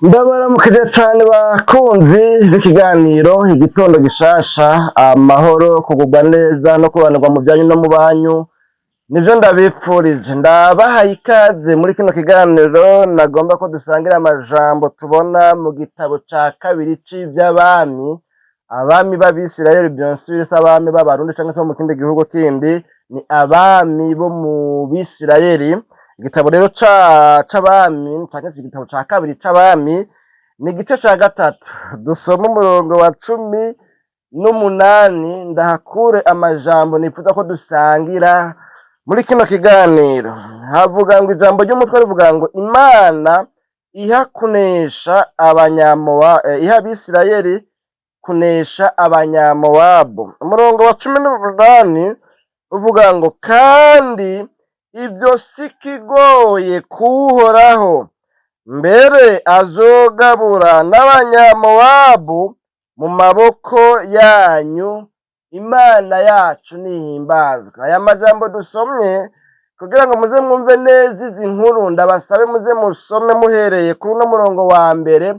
Ndabaramukije cane bakunzi b'ikiganiro Igitondo Gishasha. Amahoro, kugubwa neza no kubanirwa mu byanyu no mu banyu nivyo ndabipfurije. Ndabahaye ikaze muri kino kiganiro. Nagomba ko dusangira amajambo tubona mu gitabo ca kabiri c'ivy'abami, abami b'Abisirayeli, bien sûr si abami b'Abarundi canke se bo mu kindi gihugu kindi, ni abami bo mu Bisirayeli. Igitabo rero c'abami canke igitabo ca kabiri c'abami ni igice ca gatatu, dusoma umurongo wa 18, ndahakure amajambo nifuza ko dusangira muri kino kiganiro. Havuga ngo, ijambo ry'umutwe rivuga ngo: "Imana iha kunesha Abanyamowa, iha Abisirayeli kunesha Abanyamowabu." Umurongo wa 18 uvuga ngo: "Kandi ibyo si kigoye kuwuhoraho, mbere azogabura n'Abanyamowabu mu maboko yanyu. Imana yacu nihimbazwa." Aya majambo dusomye, kugira ngo muze mwumve neza izi nkuru, ndabasabe muze musome muhereye kuri uno murongo wa mbere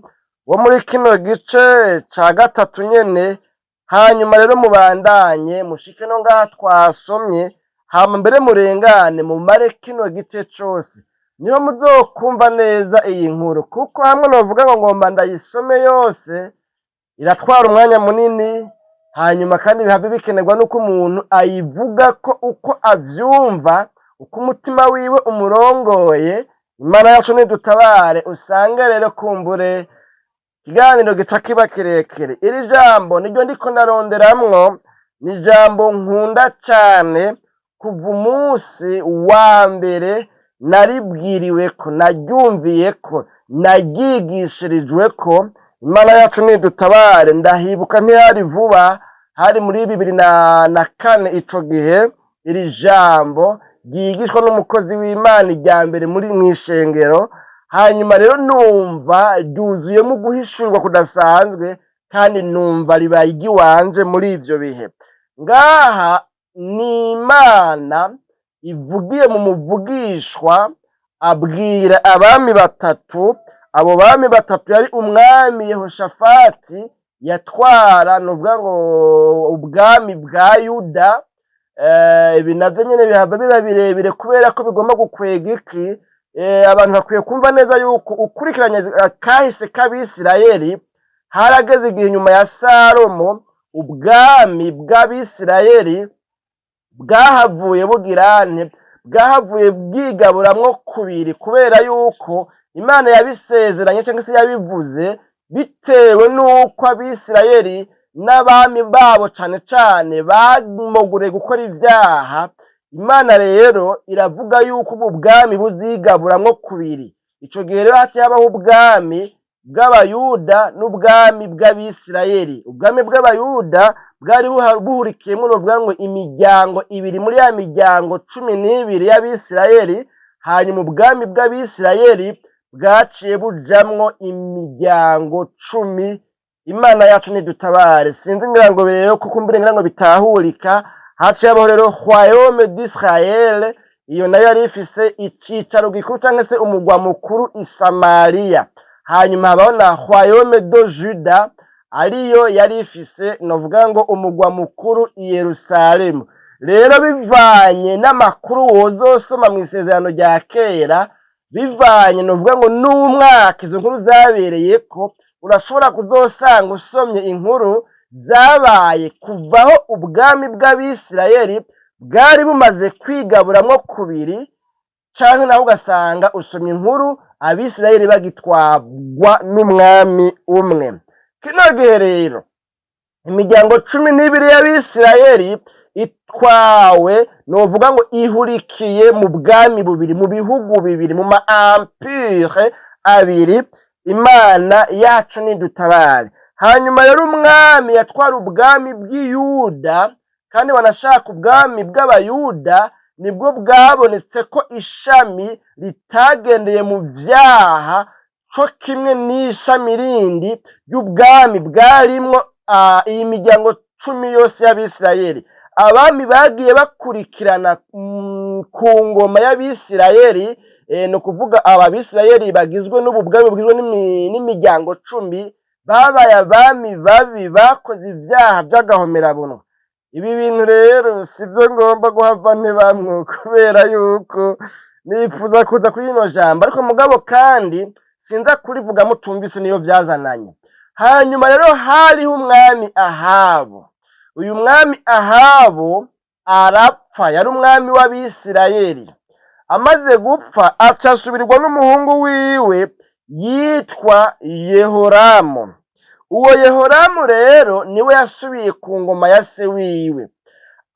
wo muri kino gice ca gatatu nyene, hanyuma rero mubandanye mushike no ngaha twasomye, hama mbere murengane mumare kino gice cose, niho muzokumva neza iyi nkuru. Kuko hamwe novuga ngo ngomba ndayisome yose, iratwara umwanya munini, hanyuma kandi bihave bikenerwa n'uko umuntu ayivuga ko uko avyumva, uko umutima wiwe umurongoye. Imana yacu nidutabare. Usange rero kumbure ikiganiro gica kiba kirekire. Iri jambo niryo ndiko ndaronderamwo, ni ijambo nkunda cane. Kuva umunsi wa mbere naribwiriweko, naryumviyeko, naryigishirijweko, Imana yacu nidutabare. Ndahibuka, ntihari vuba, hari muri 2004. Ico gihe iri jambo ryigishwa n'umukozi w'Imana irya mbere muri mw'ishengero, hanyuma rero numva ryuzuyemo guhishurwa kudasanzwe, kandi numva ribaye iry'iwanje muri ivyo bihe. Ngaha ni Imana ivugiye mu muvugishwa, abwira abami batatu. Abo bami batatu yari umwami Yehoshafati yatwara, nuvuga ngo ubwami bwa Yuda. Ibi navyo nyene bihava biba birebire kubera ko bigomba gukwega iki. Abantu bakwiye kumva neza yuko ukurikiranye kahise k'Abisirayeli, harageze igihe nyuma ya Salomo ubwami bw'Abisirayeli bwahavuye bugirante, bwahavuye bwigaburamwo kubiri, kubera yuko Imana yabisezeranye cyangwa se yabivuze, bitewe n'uko Abisirayeli n'abami babo cane cane bamoguriye gukora ivyaha. Imana rero iravuga yuko ubu bwami buzigaburamwo kubiri. Ico gihe rero haciye habaho ubwami bw'Abayuda n'ubwami bw'Abisirayeli. Ubwami bw'Abayuda bwari buhurikiyemwo, novuga ngo imiryango ibiri muri ya miryango 12 y'Abisirayeli, hanyuma ubwami bw'Abisirayeli bwaciye bujamwo imiryango 10. Imana yacu nidutabare. Sinzi, ngira ngo rero kuko mbere ngira ngo bitahurika. Haciye habaho rero Royaume d'Israël, iyo nayo yari ifise icicaro gikuru canke se umugwa mukuru i Samariya. Hanyuma habaho na Royaume de Juda, ariyo yari ifise, novuga ngo umugwa mukuru i Yerusalemu. Rero bivanye n'amakuru wozosoma mu Isezerano rya Kera, bivanye, novuga ngo n'umwaka izo nkuru zabereyeko, urashobora kuzosanga usomye inkuru zabaye kuvaho ubwami bw'Abisirayeli bwari bumaze kwigaburamwo kubiri, canke naho ugasanga usomye inkuru Abisirayeli bagitwarwa n'umwami umwe. Kino gihe rero imiryango 12 y'Abisirayeli itwawe, novuga ngo ihurikiye mu bwami bubiri, mu bihugu bibiri, mu ma empire abiri. Imana yacu nidutabare. Hanyuma rero umwami yatwara ubwami bw'Iyuda, kandi wanashaka ubwami bw'Abayuda, nibwo bwabonetse ko ishami ritagendeye mu vyaha co kimwe n'ishami rindi ry'ubwami bwarimwo iyi miryango 10 yose y'Abisirayeli. Abami bagiye bakurikirana ku ngoma y'Abisirayeli. ni ukuvuga aba Bisirayeli bagizwe n'ubu bwami bugizwe n'imiryango 10, babaye abami babi, bakoze ibyaha by'agahomerabunwa. Ibi bintu rero sivyo ngomba guhava ntibamwo, kubera yuko nifuza kuza kuri rino jambo, ariko mugabo kandi sinza kurivuga mutumvise niyo byazananye. Hanyuma rero hariho umwami Ahabu. Uyu mwami Ahabu arapfa, yari umwami w'Abisirayeli. Amaze gupfa, aca asubirwa n'umuhungu wiwe yitwa Yehoramu. Uwo Yehoramu rero niwe yasubiye ku ngoma ya se wiwe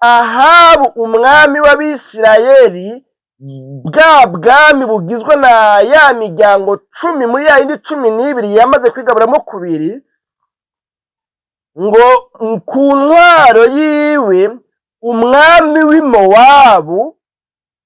Ahabu, umwami w'Abisirayeli. Bwa bwami bugizwe na ya miryango 10 muri ya yindi 12 yamaze kwigaburamo kubiri, ngo ku ntwaro yiwe umwami w'i Mowabu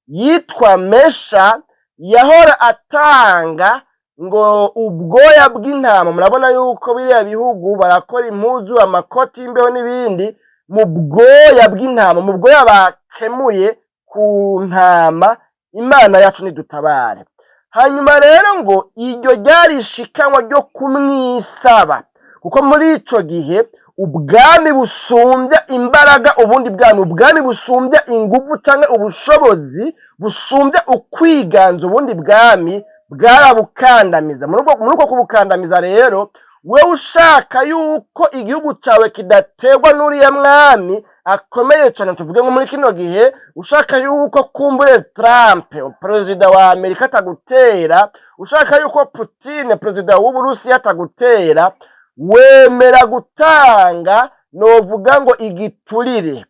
yitwa Mesha yahora atanga ngo ubwoya bw'intama. Murabona yuko biriya bihugu barakora impuzu, amakoti y'imbeho n'ibindi mu bwoya bw'intama, mu bwoya bakemuye ku ntama. Imana yacu nidutabare. Hanyuma rero ngo iryo ryari ishikanwa ryo kumwisaba, kuko muri ico gihe ubwami busumbya imbaraga ubundi bwami, ubwami busumbya inguvu canke ubushobozi, busumbya ukwiganza ubundi bwami, bwarabukandamiza. Muri uko kubukandamiza rero, wewe ushaka yuko igihugu cawe kidaterwa n'uriya mwami akomeye cane, tuvuge nko muri kino gihe ushaka yuko kumbure Trump, perezida wa Amerika, atagutera, ushaka yuko Putin, perezida w'Uburusiya, atagutera, wemera gutanga novuga ngo igiturire.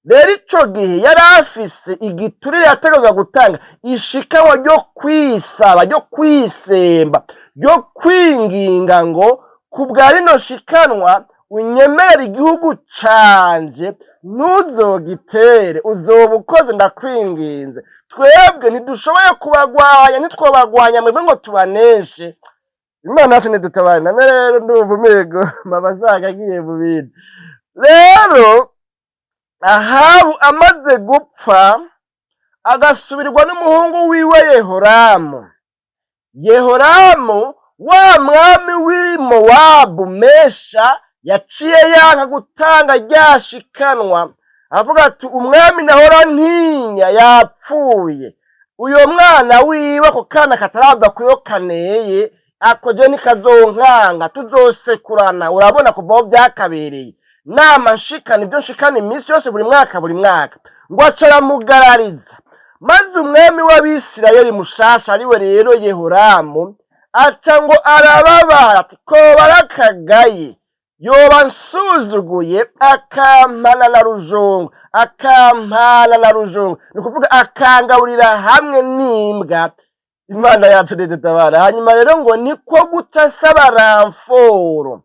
Rero ico gihe yari afise igiturire yategerezwa gutanga, ishikanwa ryo kwisaba, ryo kwisemba, ryo kwinginga ngo ku bwa rino shikanwa unyemerere igihugu canje ntuzogitere, uzoba ukoze, ndakwinginze. Twebwe ntidushoboye kubagwanya, ntitwobagwanya mwebwe ngo tubaneshe. Imana yacu ntidutabare. Name rero ndumva umego mabazaga agiye mu bindi. Rero Ahabu amaze gupfa, agasubirwa n'umuhungu wiwe Yehoramu. Yehoramu, wa mwami w'i Mowabu Mesha yaciye yanka gutanga rya shikanwa, avuga ati: "Umwami nahora ntinya yapfuye, uyo mwana wiwe, ako kana katarava kuyo kaneye, ako je nikazonkanga, tuzosekurana." Urabona kuva aho byakabereye nama nshikana ibyo nshikana iminsi yose, buri mwaka buri mwaka, ngo aca aramugarariza. Maze umwami w'Abisirayeli mushasha, ariwe rero Yehoramu, aca ngo arababara ati: "Koba arakagaye yoba nsuzuguye, akampana na rujongo, akampana na rujongo, ni ukuvuga akangaburira hamwe n'imbwa." Imana yacu ntidutabara. Hanyuma rero ngo niko guca asaba renfort,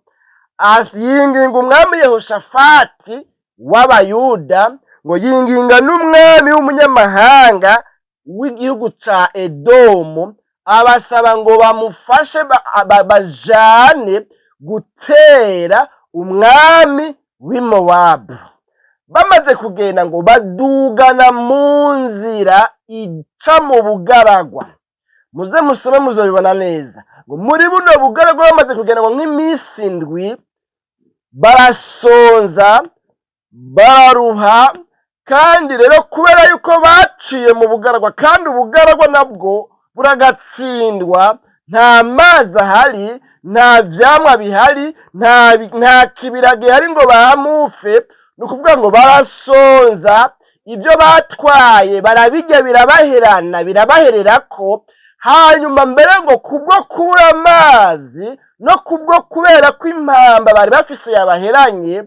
yinginga umwami Yehoshafati w'Abayuda, ngo yinginga n'umwami w'umunyamahanga w'igihugu ca Edomu, abasaba ngo bamufashe bajane gutera umwami w'i Mowabu. Bamaze kugenda, ngo badugana mu nzira ica mu bugaragwa. Muze musome muzobibona neza. Ngo muri buno bugaragwa bamaze kugenda ngo nk'iminsi 7, barasonza, bararuha. Kandi rero kubera yuko baciye mu bugaragwa, kandi ubugaragwa nabwo buragatsindwa, nta mazi ahari, nta vyamwa bihari, nta kibira gihari ngo bahamufe. Ni ukuvuga ngo barasonza, ibyo batwaye barabirya, birabaherana, birabahererako. Hanyuma mbere ngo kubwo kubura amazi no kubwo kubera ko impamba bari bafise yabaheranye,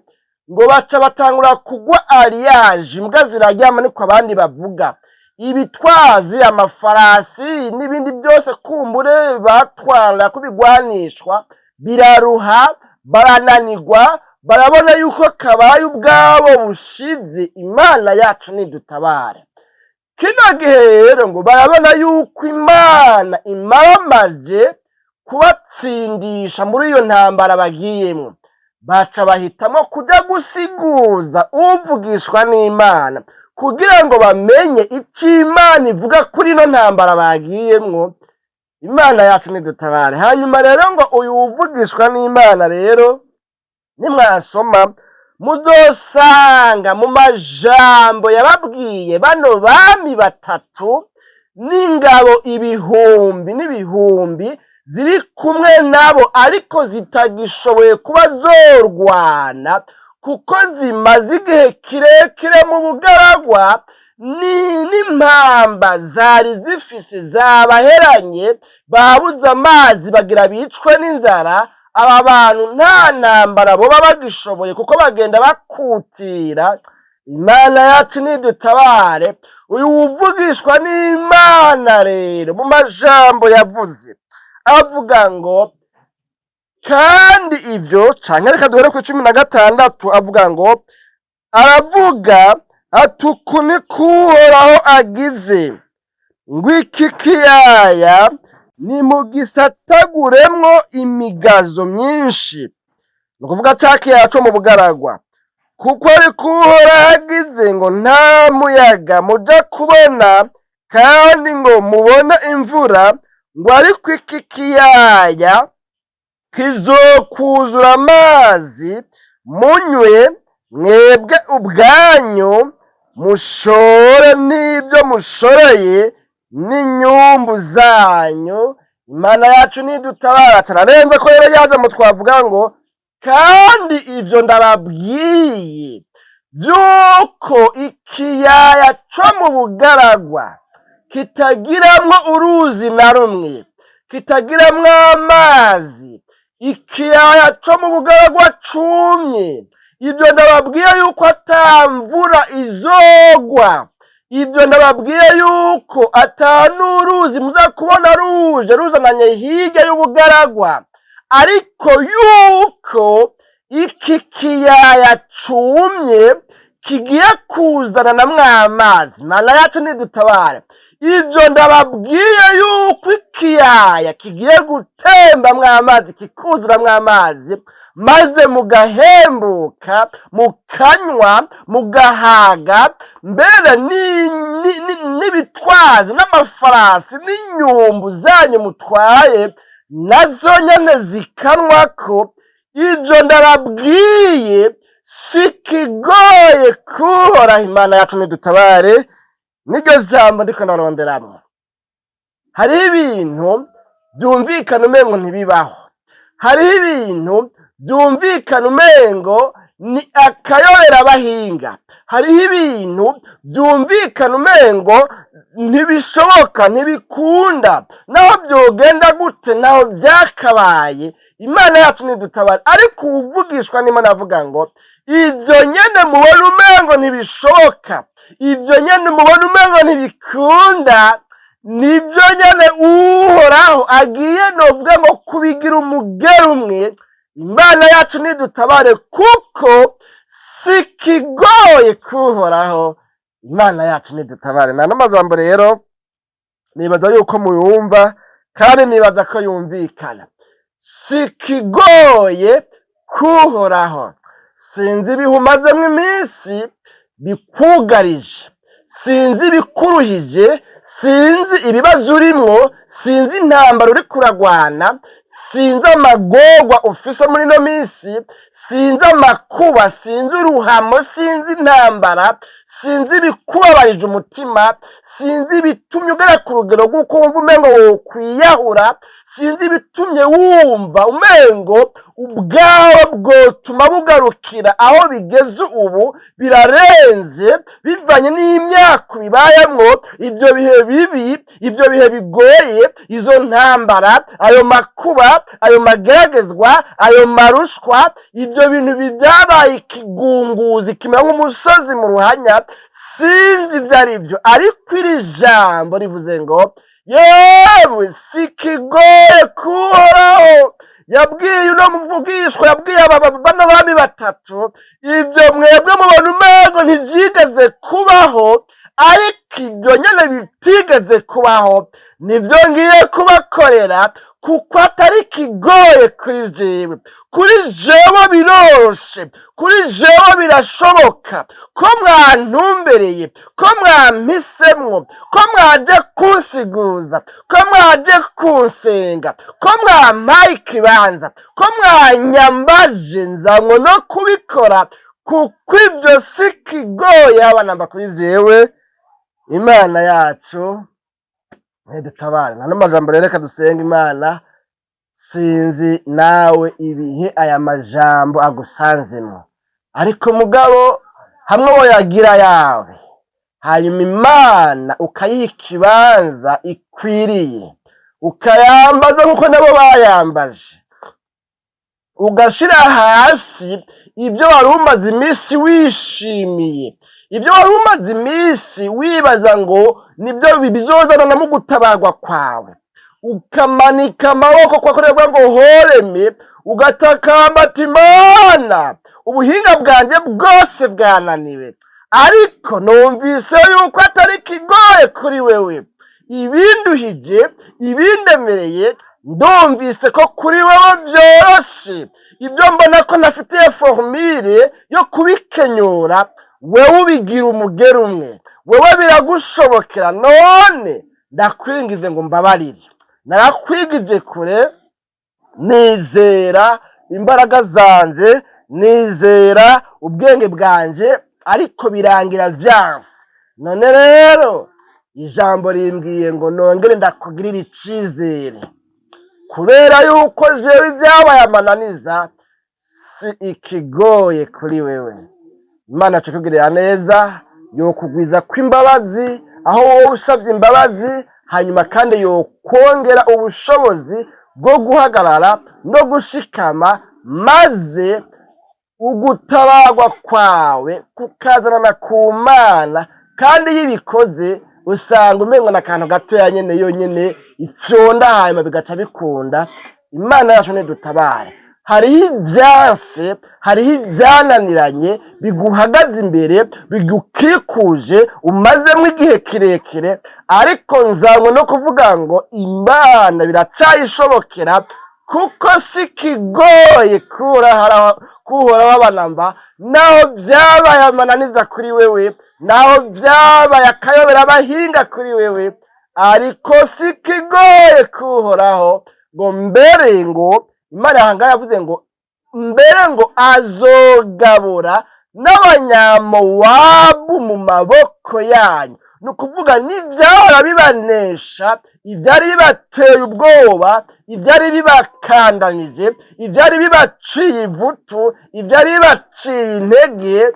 ngo baca batangura kugwa ariyaje, imbwa ziraryama, niko abandi bavuga. Ibitwazi, amafarasi n'ibindi byose kumbure batwara kubigwanishwa biraruha, barananirwa, barabona yuko kabaye ubwabo bushize. Imana yacu nidutabare. Kino gihe rero ngo barabona yuko Imana imaramaje kubatsindisha muri iyo ntambara bagiyemwo, baca bahitamo kuja gusiguza uvugishwa n'Imana. Kugira ngo bamenye ico Imana ivuga kuri ino ntambara bagiyemwo. Imana yacu nidutabare. Hanyuma rero ngo uyu wuvugishwa n'Imana rero, nimwasoma muzosanga mu majambo yababwiye bano bami batatu n'ingabo ibihumbi n'ibihumbi ziri kumwe nabo, ariko zitagishoboye kuba zorwana kuko zimaze igihe kirekire mu bugaragwa, ni n'impamba zari zifise zabaheranye, babuze amazi, bagira bicwe n'inzara. Aba bantu nta ntambara boba bagishoboye kuko bagenda bakutira. Imana yacu nidutabare. Uyu wuvugishwa n'Imana rero, mu majambo yavuze avuga ngo kandi ibyo, canke reka duhere ku 16, avuga ngo, aravuga ati: "Uku niko Uhoraho agize ngo iki kiyaya nimugisataguremwo imigazo myinshi", ni ukuvuga ca kiyaya co mu bugaragwa, "kuko ariko Uhoraho agize ngo nta muyaga muja kubona kandi ngo mubone imvura, ngo ariko iki kiyaya kizokuzura amazi, munywe mwebwe ubwanyu, mushore n'ibyo mushoreye n'inyumbu zanyu." Imana yacu nidutabara. Cararenze ko rero yaje mu twavuga ngo kandi ibyo ndababwiye by'uko ikiyaya co mu bugaragwa kitagiramwo uruzi na rumwe, kitagiramwo amazi, ikiyaya co mu bugaragwa cumye, ibyo ndababwiye yuko ata mvura izogwa, ibyo ndababwiye yuko ata n'uruzi muza kubona ruje ruzananye hirya y'ubugaragwa, ariko yuko iki kiyaya cumye kigiye kuzana namwe amazi. Mana yacu nidutabare. Ibyo ndababwiye yuko ikiyaya kigiye gutembamwo amazi, kikuzuramwo amazi, maze mugahembuka, mukanywa, mugahaga, mbere n'ibitwazi n'amafarasi n'inyumbu zanyu mutwaye nazo nyene zikanywako. Ibyo ndababwiye si kigoye kuhoraho. Imana yacu nidutabare. Niryo jambo ndiko ndaronderamwo. Hariho ibintu vyumvikana umengo ntibibaho, hariho ibintu vyumvikana umengo ni akayobera abahinga, hariho ibintu vyumvikana umengo ntibishoboka, ntibikunda, naho vyogenda gute, naho vyakabaye. Imana yacu nidutabare. Ariko uwuvugishwa n'Imana avuga ngo ivyo nyene mubona umengo ntibishoboka, ivyo nyene mubona umengo ntibikunda, nibyo nyene Uhoraho agiye, novuga ngo, kubigira umugera umwe. Imana yacu nidutabare, kuko si kigoye kuhoraho. Imana yacu nidutabare. Nta n'amajambo rero, nibaza yuko muyumva kandi nibaza ko yumvikana. Si kigoye kuhoraho. Sinzi ibihe umazemwo iminsi bikugarije, sinzi ibikuruhije, sinzi ibibazo urimwo, sinzi intambara uri kuragwana, sinzi amagorwa ufise muri ino minsi, sinzi amakuba, sinzi uruhamo, sinzi intambara, sinzi ibikubabarije umutima, sinzi ibitumye ugera ku rugero rw'uko wumva umengo wokwiyahura, sinzi ibitumye wumva umengo ubwawe bwotuma bugarukira aho bigeze ubu, birarenze bivanye n'imyaka bibayemwo, ibyo bihe bibi, ibyo bihe bigoye, izo ntambara, ayo makuba, ayo mageragezwa, ayo marushwa, ibyo bintu byabaye ikigunguzi kimera nk'umusozi mu ruhanya. Sinzi ibyo ari byo, ariko iri jambo rivuze ngo yewe si kigoye kuhoraho. Yabwiye uno muvugishwa, yabwiye aba bano bami batatu: ibyo mwebwe mubona umengo ntibyigeze kubaho, ariko ibyo nyene bitigeze kubaho nibyo ngiye kubakorera. Kuko atari kigoye kuri jewe. Kuri jewe biroroshe, kuri jewe birashoboka. Ko mwantumbereye, ko mwampisemwo, ko mwaje kunsiguza, ko mwaje kunsenga, ko mwampaye ikibanza, ko mwanyambaje, nzanywe no kubikora, kuko ibyo si kigoye abanamba kuri jewe. Imana yacu ntidutabare. Nta n'amajambo rero, reka dusenga Imana. Sinzi nawe ibihe aya majambo agusanzemo, ariko mugabo hamwe woyagira yawe, hanyuma Imana ukayiha ikibanza ikwiriye, ukayambaza nk'uko nabo bayambaje, ugashira hasi ibyo wari umaze iminsi wishimiye, ibyo wari umaze iminsi wibaza ngo nibyo bizozana no mu gutabarwa kwawe, ukamanika amaboko kwa kureba ngo horeme, ugatakamba ati: "Imana, ubuhinga bwanjye bwose bwananiwe, ariko numvise yuko atari kigoye kuri wewe. Ibinduhije, ibindemereye, ndumvise ko kuri wewe byoroshe. Ibyo mbona ko ntafitiye formule yo kubikenyura, wewe ubigira umugeri umwe, wewe biragushobokera. None ndakwingize ngo mbabarire, narakwigije kure, nizera imbaraga zanje, nizera ubwenge bwanje, ariko birangira vyanse. None rero ijambo rimbwiye ngo nongere ndakugirira icizere, kubera yuko jewe ibyabaye amananiza si ikigoye kuri wewe." Imana tukugirira neza, yokugwiza kw'imbabazi aho wowe usabye imbabazi, hanyuma kandi yokongera ubushobozi bwo guhagarara no gushikama, maze ugutabarwa kwawe kukazanana ku Mana. Kandi iyo ibikoze, usanga umengo n'akantu gatoya nyene yonyene ifyonda, hanyuma bigaca bikunda. Imana yacu nidutabare. Hariho ibyanse, hariho ibyananiranye biguhagaze imbere, bigukikuje, umazemo igihe kirekire, ariko nzanywe no kuvuga ngo Imana biracayishobokera, kuko si kigoye kuhoraho abanamba. Naho byabaye amananiza kuri wewe, naho byabaye akayobera abahinga kuri wewe, ariko si kigoye kuhoraho. Ngo mbere ngo Imana ahangaha yavuze ngo mbere ngo azogabura n'Abanyamowabu mu maboko yanyu. Ni ukuvuga n'ibyahora bibanesha, ibyari bibateye ubwoba, ibyari bibakandamije, ibyari bibaciye ivutu, ibyari bibaciye intege,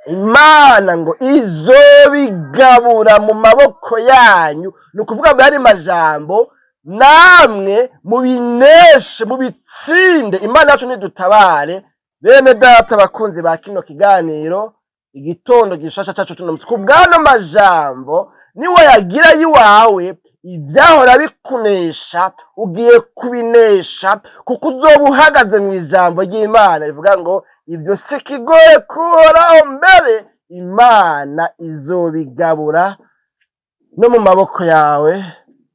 Imana ngo izobigabura mu maboko yanyu. Ni ukuvuga ngo yari majambo, namwe mubineshe, mubitsinde. Imana yacu nidutabare. Bene data, abakunzi ba kino kiganiro Igitondo Gishasha cacu tuno, ku bw'ano majambo, niwe yagira iwawe, ibyahora bikunesha ugiye kubinesha, kuko uzoba uhagaze mu ijambo ry'Imana rivuga ngo ibyo si kigoye kuhoraho, mbere Imana izobigabura no mu maboko yawe.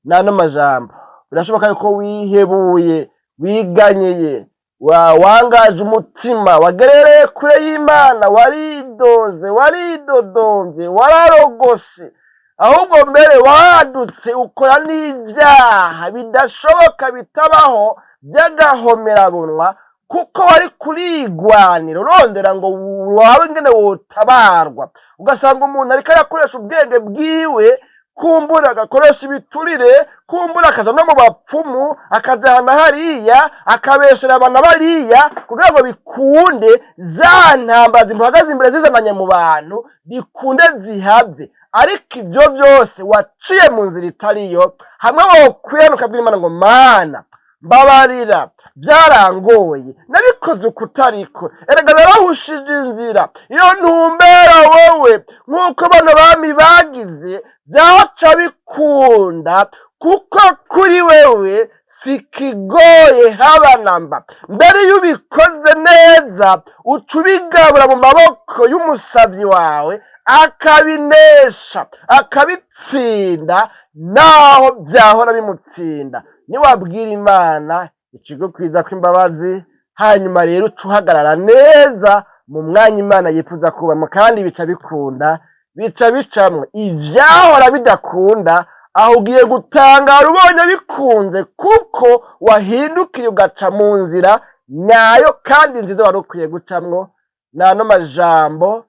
N'ano majambo, birashoboka yuko wihebuye, wiganyeye, wangaje umutima, wagerereye kure y'Imana, waridoze, waridodombye, wararogose, ahubwo mbere wadutse ukora n'ibyaha bidashoboka, bitabaho, by'agahomerabunwa, kuko wari kurigwanira urondera ngo wabe ingene wotabarwa. Ugasanga umuntu ariko arakoresha ubwenge bwiwe, kumbura agakoresha ibiturire, kumbura akaja no mu bapfumu, akajana hariya, akabeshera abantu bariya, kugira ngo bikunde za ntambara zimuhagaze imbere zizananye mu bantu, bikunde zihave. Ariko ibyo byose waciye mu nzira itariyo. Hamwe wokwihana, ukabwira Imana ngo: "Mana, mbabarira, byarangoye, nabikoze ukutariko, erega narahushije inzira, iyo ntumbera wowe nk'uko bano bami bagize, byaca bikunda, kuko kuri wewe si kigoye haba namba." Mbere iyo ubikoze neza, uca ubigabura mu maboko y'umusavyi wawe, akabinesha, akabitsinda naho byahora bimutsinda. Niwabwira Imana ikigukwiza kw'imbabazi, hanyuma rero uca uhagarara neza mu mwanya Imana yifuza kubamo, kandi bica bikunda, bica bicamwo ivyahora bidakunda. Aho ugiye gutangara ubonye bikunze, kuko wahindukiye ugaca mu nzira nyayo kandi nziza wari ukwiye gucamwo. N'ano majambo,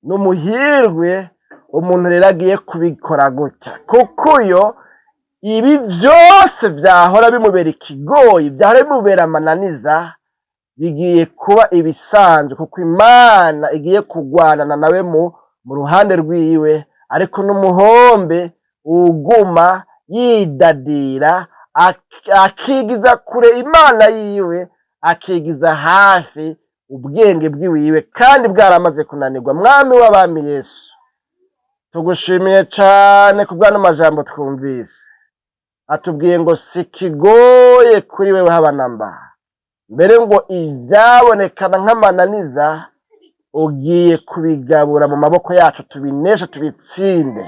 n'umuhirwe umuntu rero agiye kubikora gutya, kuko uyo ibi byose vyahora bimubera ikigoyi, vyahora bimubera amananiza, bigiye kuba ibisanzwe, kuko Imana igiye kugwanana nawe mu ruhande rwiwe. Ariko n'umuhombe uguma yidadira, akigiza kure Imana yiwe, akigiza hafi ubwenge bwiwiwe, kandi bwaramaze kunanirwa. Mwami w'abami Yesu, tugushimiye cane kubw'ano majambo twumvise. Atubwiye ngo si kigoye kuri wewe haba namba, mbere ngo ivyabonekana nk'amananiza ugiye kubigabura mu maboko yacu, tubineshe, tubitsinde.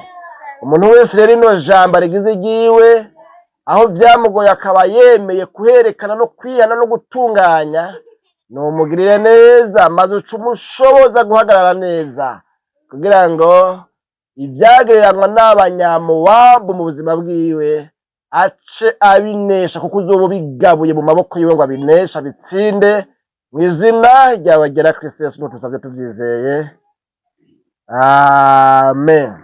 Umuntu wese rero ino jambo rigize igiwe, aho vyamugoye akaba yemeye kuherekana no kwihana no gutunganya, numugirire neza, maze uca umushoboza guhagarara neza, kugira ngo ibyagereranywa n'Abanyamowabu mu buzima bwiwe ace abinesha, kuko uzoba ubigabuye mu maboko yiwe ngo abineshe, abitsinde. Mu izina ryawe ryera Kristo Yesu tusabye tuvyizeye, amen.